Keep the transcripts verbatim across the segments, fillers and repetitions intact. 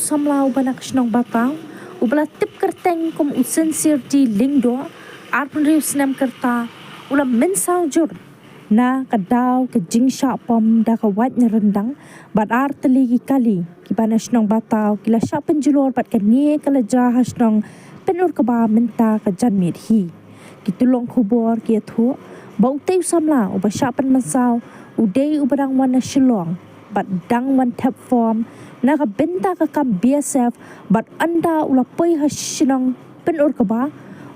samla uba na ka shnong Bataw, uba la tip kyrteng kum u Sincerity Lyngdoh, arphew hynriew snem ka rta, u la mynsaw jur na ka daw ka jingshah pom da ka wait na ryndang bad ar tylli ki kali kiba na shnong Bataw ki la shah pynjulor bad kane ka la jia ha shnong Pynurkba mynta ka janmiet hi. Ki tyllong khubor ki ïathuh ba utei u samla uba shah pynmynsaw u dei uba dang wan na Shillong bad dang wan thep form na ka bynta ka kam B S F bad ynda u la poi ha shnong Pynurkba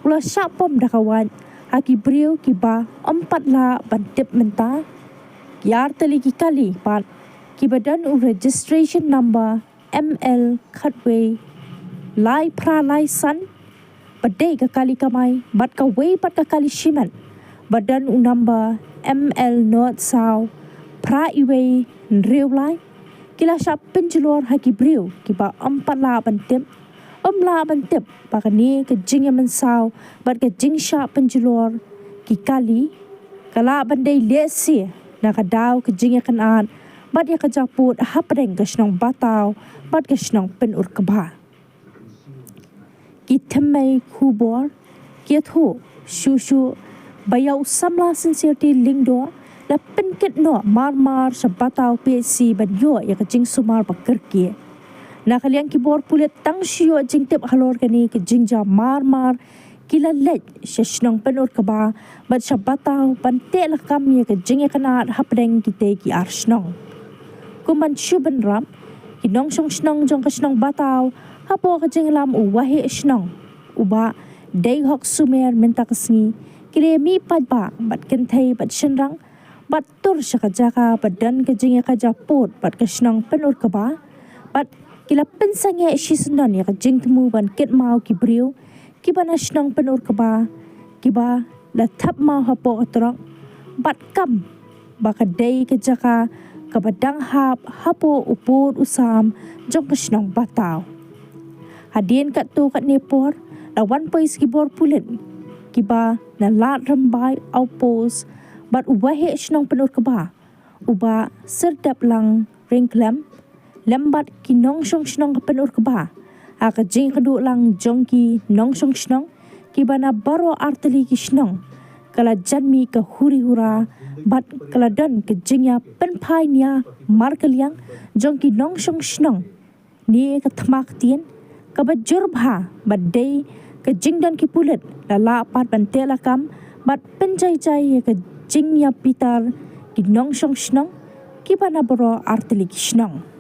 u la shah pom da ka wait ha ki briew kiba ym pat lah ban tip mynta. Ki ar tylli ki kali pat kiba don u registration number M L khatwei lai phra lai san ba dei ka kali kamai bad kawei pat ka kali shimet ba don u number M L not saw phra iwei hynriew lai ki la shah pynjulor ha ki briew kiba ym pat lah ban tip, ym lah ban tip ba kane ka jingïamynsaw bad ka jingshah pynjulor ki kali ka lah ban dei lehse na ka daw ka jingïakynad bad ïa ka jingpud hapdeng ka shnong Bataw bad ka shnong Pynurkba. Ki thymmei khubor ki ïathuh shuh shuh ba ïa u samla Sincerity Lyngdoh la pynkit noh mar mar sha Bataw P H C ban ïoh ïa ka jingsumar ba kyrkieh. Na ka liang ki bor pulit tang shu ïoh jingtip halor kane ka jingjia mar mar ki la leit sha shnong Pynurkba bad sha Bataw ban teh lakam ïa ka jingïakynad hapdeng kitei ki ar shnong. Kum ban shu bynrap, ki nongshong shnong jong ka shnong Bataw hapoh ka jingïalam u waheh shnong u Bah Deihok Sumer mynta ka sngi ki la mih paidbah bad kynthei bad shynrang bad tur sha ka jaka ba don ka jingïakajia pud bad ka shnong Pynurkba bad ki la pynsangeh shisyndon ïa ka jingthmu ban kit maw ki briew kiba na shnong Pynurkba kiba la thep maw hapoh ka trok bad kam ba ka dei ka jaka kaba dang hap hapoh u pud u sam jong ka shnong Bataw. Hadien katto katne por la wan poi sa ki bor pulit kiba na Lad Rymbai Outpost bad u waheh shnong Pynurkba u Bah Sirdaplang Ryngkhlem lem bad ki nongshong shnong ka Pynurkba. Ha ka jingïakynduh lang jong ki nongshong shnong kiba na baroh ar tylli ki shnong ka la jan mih ka huri hura bad ka la don ka jingïapynphai nia markylliang jong ki nongshong shnong ne ka thma ktien kaba jur bha bad dei ka jingdon ki pulit la lah pat ban teh lakam bad pynjai jai ïa ka jingïabitar ki nongshong shnong kiba na baroh ar tylli ki shnong.